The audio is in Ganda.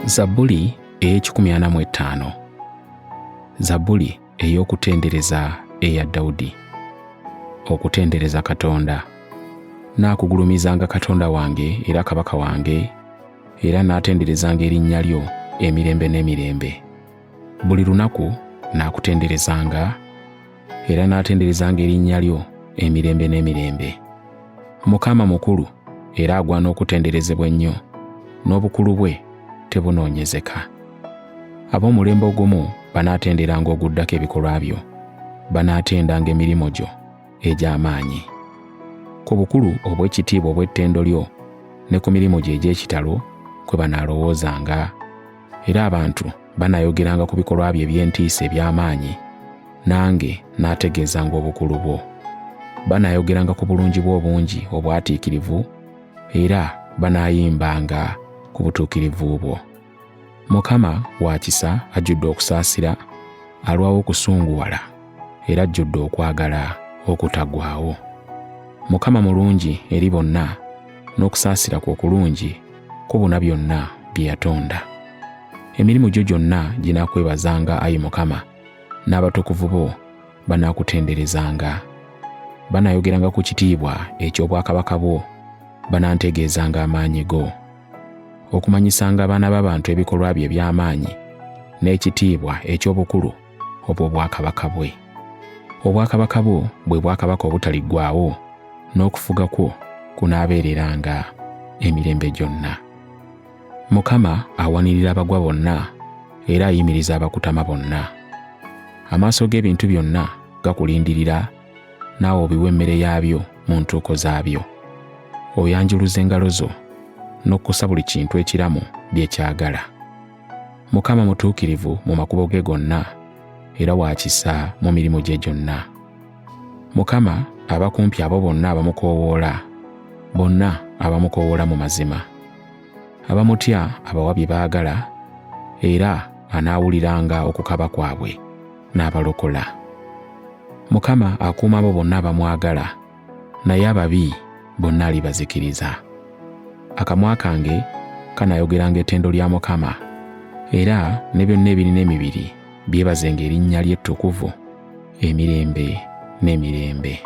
Zabbuli ey'ekikumi ana mu ettaano. Zabbuli ey'okutendereza eya Dawudi. Okutendereza Katonda. Naakugulumizanga Katonda wange era Kabaka wange, era naatenderezanga erinnya lyo emirembe n'emirembe. Buli lunaku naakutenderezanga, era naatenderezanga erinnya lyo emirembe n'emirembe. Mukama mukulu era agwana okutenderezebwa ennyo, n'obukulu bwe tebunoonyezeka. Ab'omulembe ogumu banaatenderanga oguddako ebikolwa byo, banaatendanga emirimu gyo egy'amaanyi. Ku bukulu obw'ekitiibwa obw'ettendo lyo ne ku mirimu gyo egy'ekitalo kwe banaalowoozanga, era abantu banaayogeranga ku bikolwa byo eby'entiisa eby'amaanyi, nange naategeezanga obukulu bwo. Banaayogeranga ku bulungi bwo obungi obwatiikirivu, era banaayimbanga ku butuukirivu bwo. Mukama wa kisa, ajjudde okusaasira, alwawo okusunguwala, era ajjudde okwagala okutaggwaawo. Mukama mulungi eri bonna, n'okusaasira kwe okulungi kubuna byonna bye yatonda. Emirimu gyo gyonna ginaakwebazanga, ayi Mukama, n'abatukuvu bo banaakutenderezanga. Banaayogeranga ku kitiibwa eky'obwakabaka bwo, banantegeezanga amaanyi go. Okumanyisanga abaana b'abantu ebikolwa bye eby'amaanyi n'ekitiibwa eky'obukulu obw'obwakabaka bwe. Obwakabaka bwo bwe bwakabaka obutaliggwaawo, n'okufuga kwo kunaabeereranga emirembe gyonna. Mukama awanirira abagwa bonna, era ayimiriza abakutama bonna. Amaaso g'ebintu byonna gakulindirira, naawe obiwa emmere yaabyo mu ntuuko zaabyo. Oyanjuluza engalo zo n'okkusa buli kintu ekiramu bye kyagala. Mukama mutuukirivu mu makubo ge gonna, era wa kisa mu mirimu gye gyonna. Mukama aba kumpi abo bonna abamukoowoola, bonna abamukoowoola mu mazima. Abamutya abawa bye baagala, era anaawuliranga okukaaba kwabwe n'abalokola. Mukama akuuma abo bonna abamwagala, naye ababi bonna alibazikiriza. Akamwa kange kanaayogeranga ettendo lya Mukama, era ne byonna ebirina emibiri byebazenga erinnya lye ettukuvu emirembe n'emirembe.